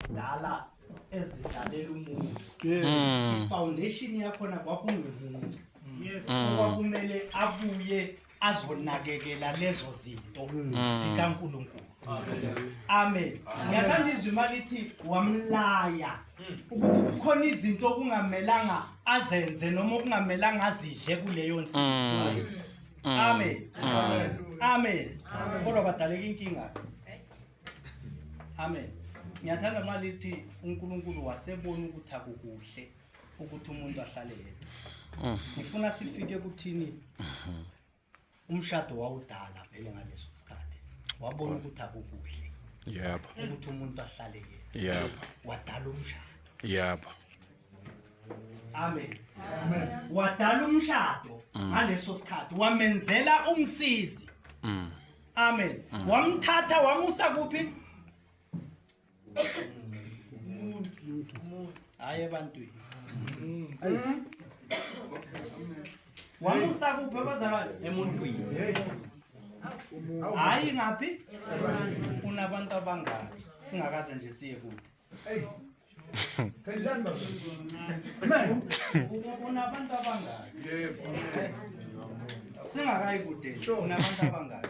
ezidala ezidalela umuntu. I-foundation yakhona kwakungumuntu. Okwakumele abuye azonakekela lezo zinto zikaNkulunkulu. Amen. Ngiyathanda izwi malithi wamlaya ukuthi kukhona izinto okungamelanga azenze noma okungamelanga azidle kuleyo nsimu. Amen. Amen. Kodwa badaleka inkinga. Amen. Ngiyathanda malithi uNkulunkulu wasebona ukuthi akukuhle ukuthi umuntu ahlale yedwa. Ngifuna sifike kuthini umshado wawudala vele ngaleso sikhathi. Wabona ukuthi akukuhle ukuthi umuntu ahlale yedwa. Wadala umshado. Amen. Amen. Wadala umshado ngaleso sikhathi wamenzela umsizi. Amen. Wamthatha wamusa kuphi? Hayi ebantwini. Wamusa kuphi abazalwane? Emuntwini. Hayi ngaphi? Unabantu abangaki? Singakaze nje siye kude. Unabantu abangaki? Singakayi kude nje, unabantu abangaki?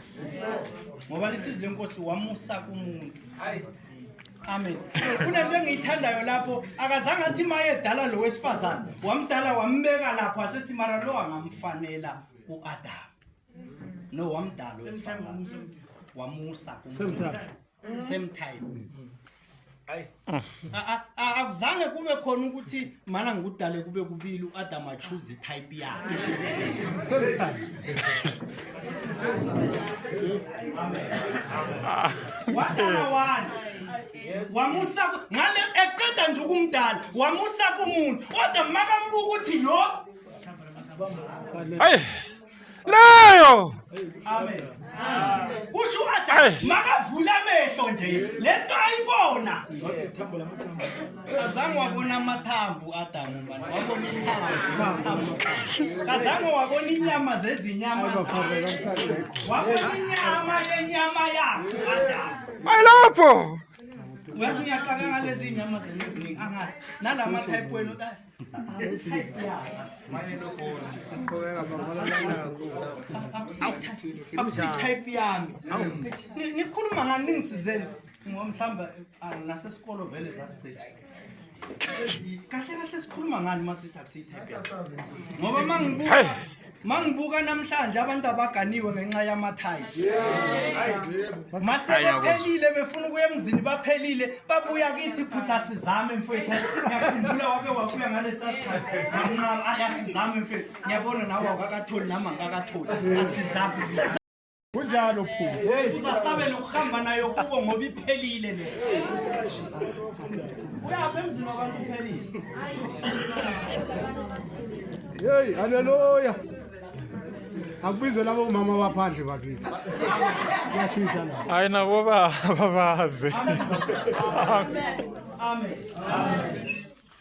Ngoba lithi izwi lenkosi wamusa kumuntu. Amen. Kunento engiyithandayo lapho akazange athi maye edala lo wesifazane wamdala wambeka lapho asesithi mara lo angamfanela uAdam. No wamdala wesifazane. Wamusa kumuntu. Same time. Akuzange kube khona ukuthi mana ngikudale kube kubili uAdam achoose type yakhe. Same time. Wadala wani wamusa ngale eqeda nje ukumdala wamusa kumuntu kodwa makambuka ukuthi lo Hayi. Leyo. Amen. Kusho uAdam makavula amehlo nje lento ayibona. Kazange wabona amathambo uAdam man wabona ithambo. Kazange wabona inyama zezinyama. Wabona inyama yenyama yakhe uAdam. Hayi lapho. Uyazi ngiyaqaka ngalezi inyama zenu eziningi angazi nalama type wenu Akusitype yami. Nikhuluma ngani ningisizeni ngoba mhlawumbe nasesikolo vele zasicisha. Kahle kahle sikhuluma ngani masithi akusitype yami. Ngoba mangibuka mangibuka namhlanje abantu abaganiwe ngenxa yamathayi mase bephelile befuna ukuya emzini baphelile babuya kithi phutha sizame mfethu ngiyakhumbula wake wabuya ngalesa sikhathi nganqaba ayasizame mfethu ngiyabona nawe awukakatholi nami angikakatholi asizame. Kunjalo phuma. Uzasabela ukuhamba nayo kubo ngoba iphelile le. Uyapha emzini wabantu uphelile. Hey, haleluya. Akubizwe labo mama baphandle bakithi. Kuyashisa la. Hayi nabo baba bazi. Amen. Amen.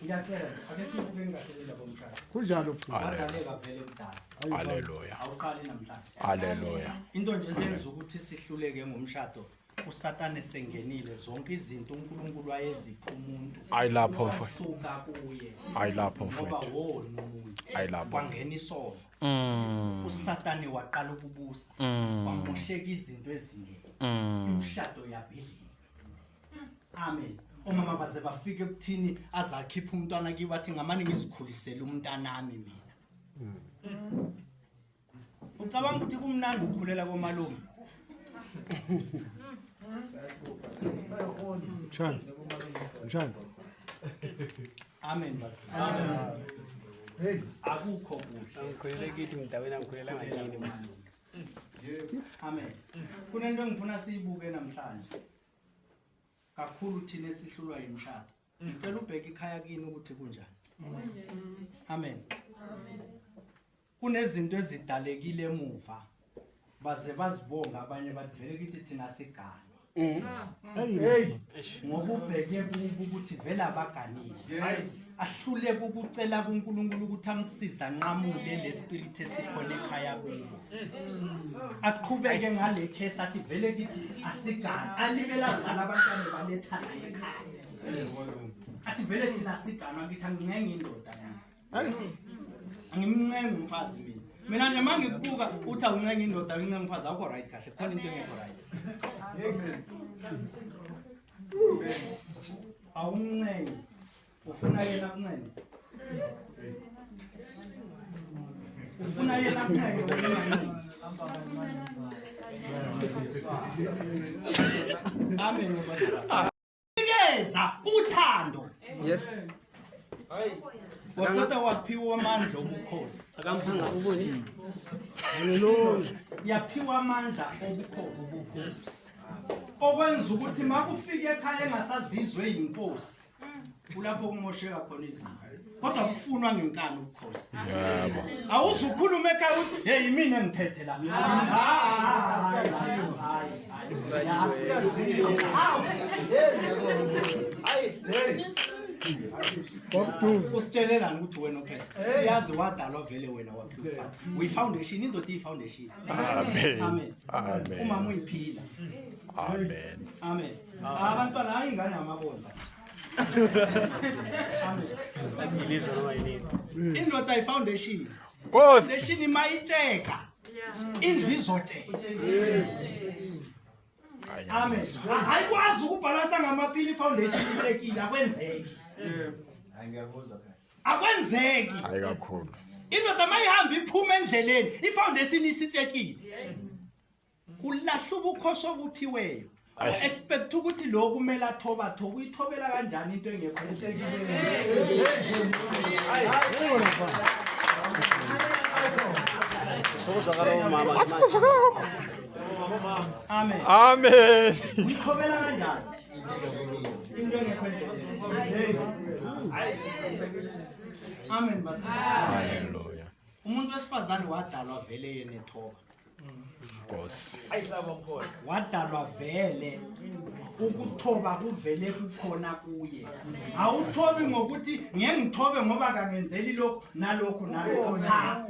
Ngiyacela ake sibuke kahle le ndaba yomshado. Kunjalo phuma. Wadaleka vele kudala. Haleluya. Awuqali namhlanje. Haleluya. Into nje ezenza ukuthi sihluleke ngomshado uSatane sengenile zonke izinto uNkulunkulu ayezipha umuntu. Ayi lapho mfowethu. Suka kuye. Ayi lapho Ngoba mfowethu. wona umuntu. Ayi lapho. Kwangena isono. USatane waqala ukubusa. Wamosheka izinto eziningi. Imishado yabhidlika. Amen. Omama baze bafike ekuthini azakhipha umntwana kibo athi ngamane ngizikhulisele umntanami mina. Ucabanga ukuthi kumnandi ukukhulela komalume? Mshana. Mshana. Amen bazalwane. Amen. Hey, Akukho kuhle. Angikhulele kithi mntaweni angikhulela ngakini malume. Amen. Kunento engifuna siyibuke namhlanje. Kakhulu thina esihlulwa yimishado. Ngicela ubheke ikhaya kini ukuthi kunjani. Amen. Kunezinto ezidalekile emuva. Baze bazibonga abanye bathi vele kithi thina siganwa. Hey. Ngoba ubheke kubo ukuthi vele abaganile. Ahluleke ukucela kuNkulunkulu ukuthi amsize anqamule le spirit esikhona ekhaya kubo. Aqhubeke ngale case athi vele kithi asigane. Alibele azala abantwana baletha la ekhaya. Athi vele thina asigane ngithi angincengi indoda mina. Angimncengi umfazi mina. Mina nje mangikubuka uthi awuncengi indoda awuncengi umfazi awukho right kahle khona into engekho right. Awumncengi ufuna yena akuncenge. Ufuna yena akuncenge wena ungancengi. Amen. Nikeza uthando. Yes. Waqeda waphiwa amandla obukhosi. Akamphanga ubuni. Hallelujah. Yaphiwa amandla obukhosi. Okwenza ukuthi makufika ekhaya engasazizwe yinkosi. Kulapho kumosheka khona izinto. Kodwa kufunwa ngenkani ubukhosi. Yebo. Awuzukhuluma ekhaya uthi hey yimina engiphethe la. Hayi hayi hayi. Usitshelelani ukuthi wena uphethe? Siyazi wadalwa vele wena waphiwa uphatha. Uyi-foundation, indoda iyi-foundation. Amen. Amen. Amen. Umama uyiphila. Amen. Amen. Abantwana hayi ingane yamabona. Amen. Ngilizwa noma yini. Indoda i-foundation. Nkosi. Foundation imayitsheka. Indlu izotheka. Amen. Ayikwazi ukubhalansa ngamapili i-foundation itshekile akwenzeki. Akwenzeki. Hayi kakhulu. Indoda mayihamba iphuma endleleni, i-foundation isitshekile. Kulahla ubukhosi obuphiweyo. Expect ukuthi lo kumele athoba thoba uyithobela kanjani into engekho Sokuzwakala umama manje. Amen. Amen. Uyithobela kanjani into engekho endleleni? Amen basa. Hallelujah. Umuntu wesifazane wadalwa vele yena ethoba. Nkosi. Wadalwa vele ukuthoba kuvele kukhona kuye. Awuthobi ngokuthi ngeke ngithobe ngoba kangenzeli lokhu nalokhu nalokhu. Cha.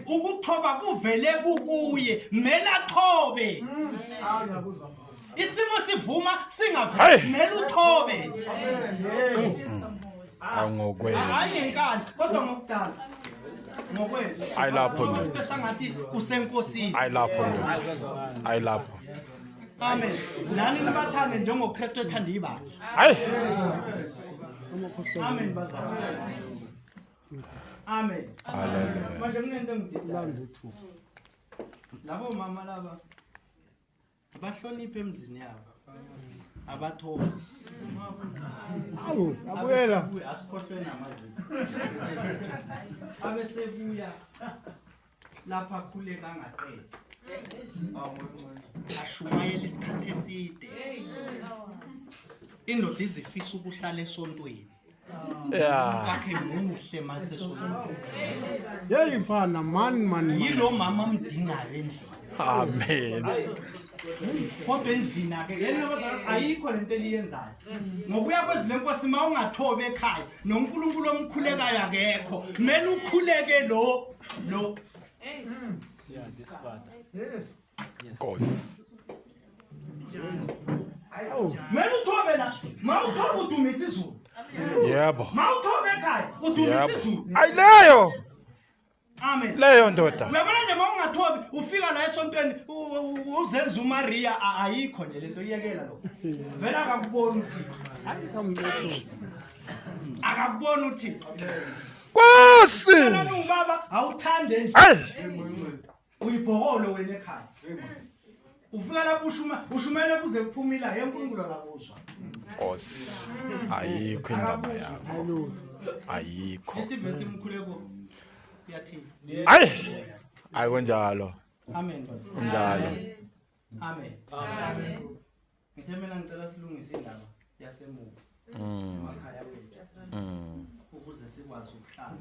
Ukuthoba kuvele kukuye, mele athobe. Isimo sivuma singavumi, Hey. mele uthobe. Awungokwethu. Hayi ngenkani, kodwa ngokudala. Ngokwethu. Hayi lapho ndoda. Sengathi usenkosini. Hayi lapho ndoda. Hayi lapho. Amen. Nani nibathande njengoKristu ethanda ibandla. Hayi. Amen bazalwane. Amen. Hallelujah. Manje kunento engididayo. Labo mama laba abahloniphe emzini yabo. Abathobi. Awu, abuyela. Abesebuya, asikhohlwe namazinyo. Abesebuya lapha akhule kangaqedi. Ashumayela isikhathi eside. Indoda izifisa ukuhlala esontweni. Yeah. Kakhe muhle mase sontweni. Hey mfana, man man. man. Yilo mama amdingayo endlini. Amen. Kodwa endlini ake yena abazali ayikho lento eliyenzayo. Ngokuya kwezwi lenkosi ma ungathobi ekhaya noNkulunkulu omkhulekayo akekho. Kumele ukhuleke lo lo. Yeah, this father. Yes. Nkosi. Kumele uthobe la. Ma uthobe udumisa izulu. Yebo. Ma uthobe ekhaya udumisa Yebo. izulu. Ayi leyo. Amen. Leyo ndoda. Uyabona nje ma ungathobi ufika la esontweni uzenza uMaria ayikho nje lento iyekela lokho. Vele akakuboni uThixo. Akakuboni uThixo. Nkosi. Wena ungubaba awuthande endlini. Hayi. Uyibhokolo wena ekhaya. Ufika lapho ushuma ushumele kuze kuphumile yeNkulunkulu akakuzwa. Nkosi. Ayikho indaba yakho. Ayikho. Lithi ivesi imkhuleko yathini? Hayi. Ayi kunjalo. Amen. bazalwane. Kunjalo. Amen. Amen. Ngithe mina ngicela silungise indaba yasemuva. Emakhaya wethu. Ukuze sikwazi ukuhlala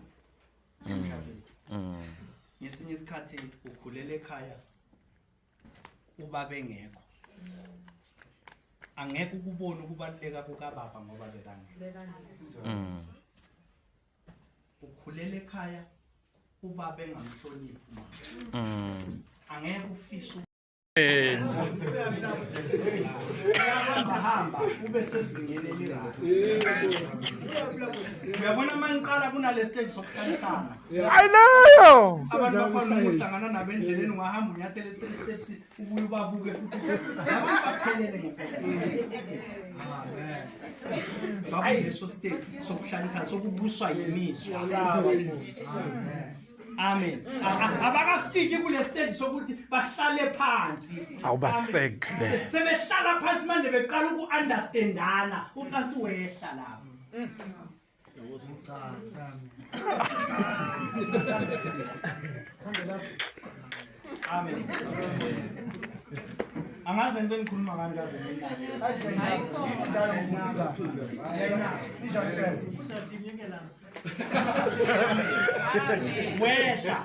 emhlabeni. Ngesinye isikhathi ukhulela ekhaya ubaba engekho. Angeke ukubone ukubaluleka kukababa ngoba bekangekho. Ukhulela ekhaya ubaba engamhloniphi umama. Angeke ufise hamba ube sezingeni elirayo. Uyabona uma ngiqala kunale stage sokuhlalisana. Ayileyo. Abantu bakhona uma uhlangana nabo endleleni ungahamba unyathele 3 steps ubuye ubabuke futhi. Abantu baphelele ngempela. Bakuleso stage sokuhlalisana sokubuswa yimizwa. Amen. Abakafiki kule stage sokuthi bahlale phansi. Awubasekle. Sebehlala phansi manje beqala uku-understandana. Ucansi wehla lapho. Amen. Angazi into enikhuluma ngani kaze mina. Wehla.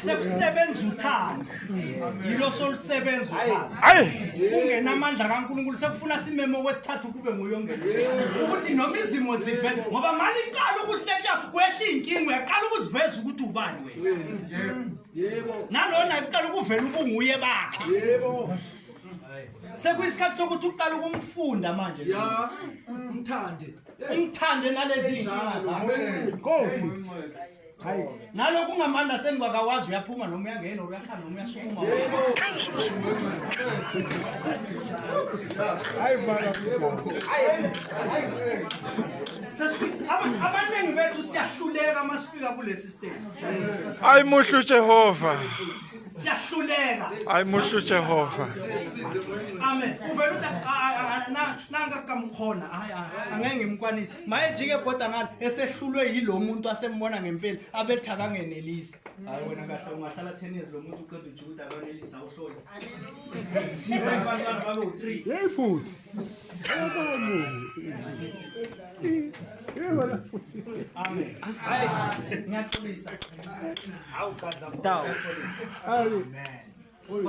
Sekusebenza uthando. Yilo solusebenza uthando. Ayi. Kungena amandla kaNkulunkulu sekufuna simemo kwesithathu kube nguye ongena. Ukuthi noma izimo zivele ngoba manje iqala ukusekla kwehla inkinga uyaqala ukuziveza ukuthi ubani wena. Yebo. Nalona iqala ukuvela ubunguye bakhe. Yebo. Sekuyisikhathi sokuthi uqala ukumfunda manje. Ya. Umthande. Umthande nalezi zinkinga zakho. Nkosi. Hayi. Nalokhu ungam-understand kwakawazi uyaphuma noma uyangena or uyakhala noma uyasukuma. Hayi mfana. Abaningi bethu siyahluleka uma sifika kulesi stage. Ayi muhle uJehova. Siyahluleka. Ayi muhle uJehova. Amen. Uvela uthi nanka kamkhona hayi angeke ngimkwanise. Maye jike bhoda ngale esehlulwe yilo muntu asembona ngempela abethi akangenelisi. Hayi wena kahle ungahlala 10 years lo muntu uqeda ujike ukuthi akanelisi awuhloli. Abantwana babe u3. Hey futhi. Yebo la futhi. Amen. Hayi ngiyaxolisa. Tawu. Hayi.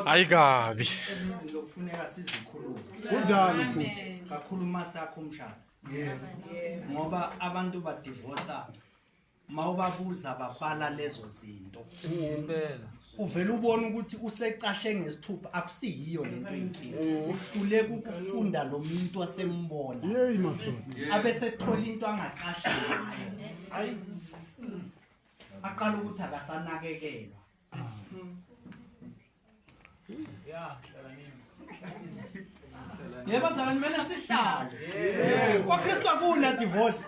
Ayi kabi. Ezinye izinto kufuneka sizikhulume. Kunjalo futhi. Kakhulu masakho umshado. Ngoba abantu badivorsa mawubabuza babala lezo zinto. Impela. Uvela ubone ukuthi usecashe ngesithupha akusiyiyo lento inkinga. Uhluleka ukufunda lo muntu asembona. Hey madoda. Abesethola into angaqasha ngayo. Aqala ukuthi akasanakekelwa. Yebo bazalwane kumele sihlale. KwaKristu akuna divorce.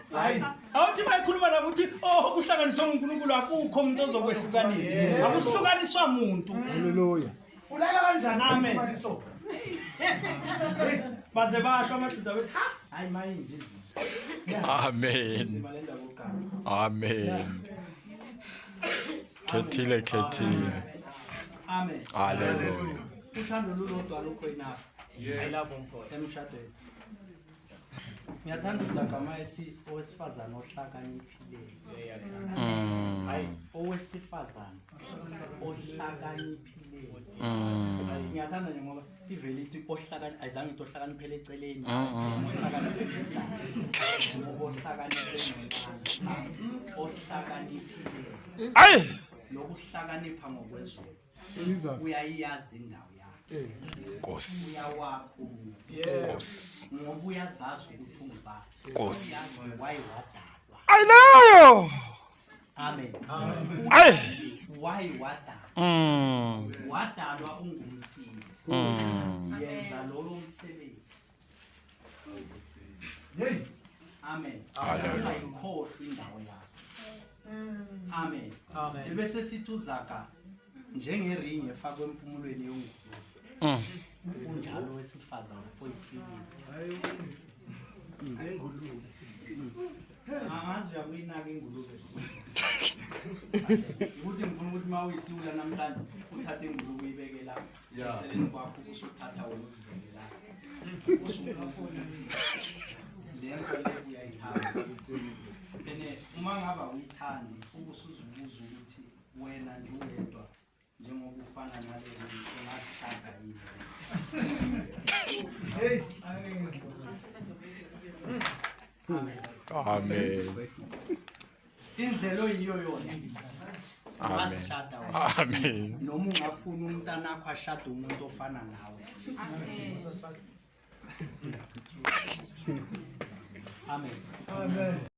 Awuthi bayikhuluma nabo ukuthi oh kuhlanganiswe nguNkulunkulu akukho umuntu ozokwehlukanisa. Akuhlukaniswa muntu. Hallelujah. Ulala kanjani? Amen. Baze basho amajuda bethi ha hayi mayinje izinto. Amen. Inzima le ndaba yokugana. Amen. Khethile khethile. Amen. Hallelujah. Uthando lulodwa alukho enough Ayilapho mfowethu. emshadweni. Ngiyathanda uzagama ethi owesifazane ohlakaniphileyo. Owesifazane ohlakaniphileyo. Ngiyathanda nje ngoba ivele ithi ohlakani ayizange ithi ohlakaniphele eceleni. Ohlakaniphele ohlakaniphele ohlakaniphileyo. Ayi. Lokuhlakanipha ngokwezulu. Jesus. Uyayazi indawo yakhe. Nkosi. Uyawakha umuzi. Nkosi. Ngoba uyazazi ukuthi ungubani. Nkosi. Uyazi why wadalwa. Ayileyo. Amen. Ayi. Why wadalwa? Wadalwa ungumsizi. Yenza lowo msebenzi. Amen. Hallelujah. Ungayikhohlwa indawo yakho. Amen. Amen. Ebese sithi uzaka njengeringi efakwe empumulweni yongulube. Unjalo wesifazane oyisibili. Angazi uyakuyinaka ingulube. Ukuthi ngifuna ukuthi uma uyisiwula namhlanje uthathe ingulube uyibeke lapha. Eceleni kwakho usuthatha wena uzibeke lapha. Usufuna ukuthi le nto le uyayithanda. Ene uma ngaba uyithandi ubusuzibuza ukuthi wena nje uwedwa njengoba ufana nale ungazishada yini. Amen. Indlela oyiyo yona. Amen. Wazishada wena. Amen. Noma ungafuna umntanakho ashade umuntu ofana nawe. Amen. Amen.